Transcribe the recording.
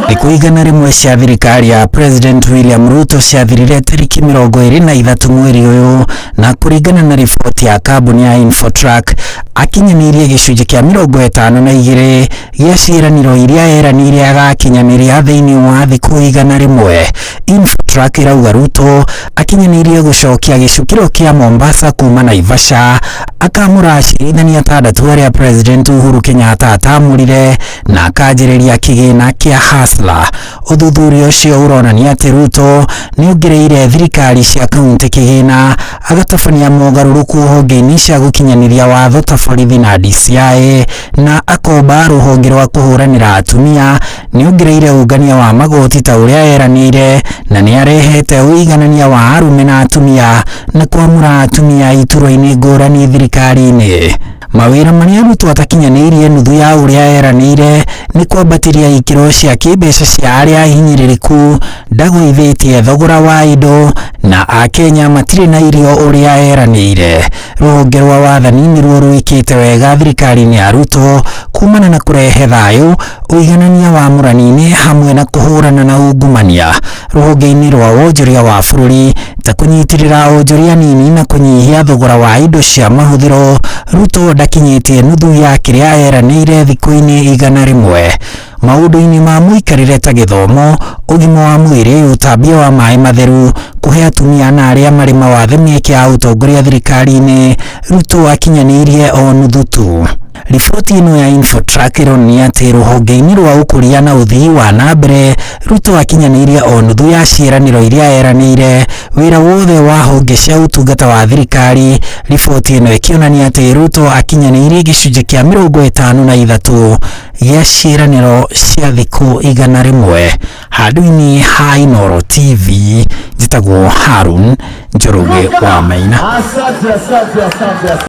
Thikũ 100 cia thirikari ya President William Ruto ciathirire tariki 23 mweri ũyũ, na kũringana na riboti ya kambuni ya Infotrack akinyanĩirie gĩcunjĩ kĩa 52 gĩa ciĩranĩro iria eranĩire agakinyanĩria thĩinĩ wa thikũ 100. Infotrack ĩrauga Ruto akinyanĩirie gũcokia gĩcukĩro kĩa Mombasa kuma Naivasha, akamũra acirithania atandatũ arĩa President Uhuru Kenyatta atamũrire, na akanjĩrĩria kĩgĩna kĩa Hustler. Ũthuthuria ũcio ũronania atĩ Ruto nĩ ongereire thirikari cia kaunti kĩgĩna, agatabania mogarũrũku honge-inĩ cia gũkinyanĩria watho ta borithi na DCI, na akomba rũhonge rwa kũhũranĩra atumia. Nĩ ongereire ũngania wa magoti ta ũrĩa eranĩire, na nĩ arehete ũiganania wa arũme na atumia na kwamũra atumia iturwa-inĩ ngũrani thirikari-inĩ. Mawĩra marĩa Ruto atakinyanĩirie nuthu ya ũrĩa eranĩire nĩ kwambatĩria ikĩro cia kĩmbeca cia arĩa ahinyĩrĩrĩku, ndagũithĩtie thogora wa indo, na akenya matirĩ na irio ũrĩa eranĩire. Rũhonge rwa wathani nĩruo rwĩkĩte wega thirikari-inĩ ya Ruto kumana na kũrehe thayũ, ũiganania wa mũrani-inĩ hamwe na kũhũrana na ungumania. Rũhonge-inĩ rwa wonjoria wa bũrũri ta kũnyitĩrĩra onjoria nini na kũnyihia thogora wa indo cia mahũthĩro, Ruto ndakinyĩtie nuthu ya kĩrĩa eranĩire thikũ-inĩ 100. Maũndũ-inĩ ma mũikarĩre ta gĩthomo, ũgima wa mwĩrĩ, ũtambia wa maĩ matheru, kũhe atumia na arĩa marĩ mawathe mĩeke ya ũtongoria thirikari-inĩ, Ruto akinyanĩirie o nuthu tu. Riboti ĩno ya Infotrack ĩronania atĩ rũhonge-inĩ rwa ũkũria na ũthii wa na mbere, Ruto akinyanĩirie o nuthu ya ciĩranĩro iria eranĩire. Wĩra wothe wa honge cia ũtungata wa thirikari, riboti ĩno ĩkĩonania atĩ Ruto akinyanĩirie gĩcunjĩ kĩa 53 gĩa ciĩranĩro cia thikũ 100. Handũ-inĩ ha Inooro TV, njĩtagwo Harun Njoroge wa Maina. Asante, asante, asante, asante.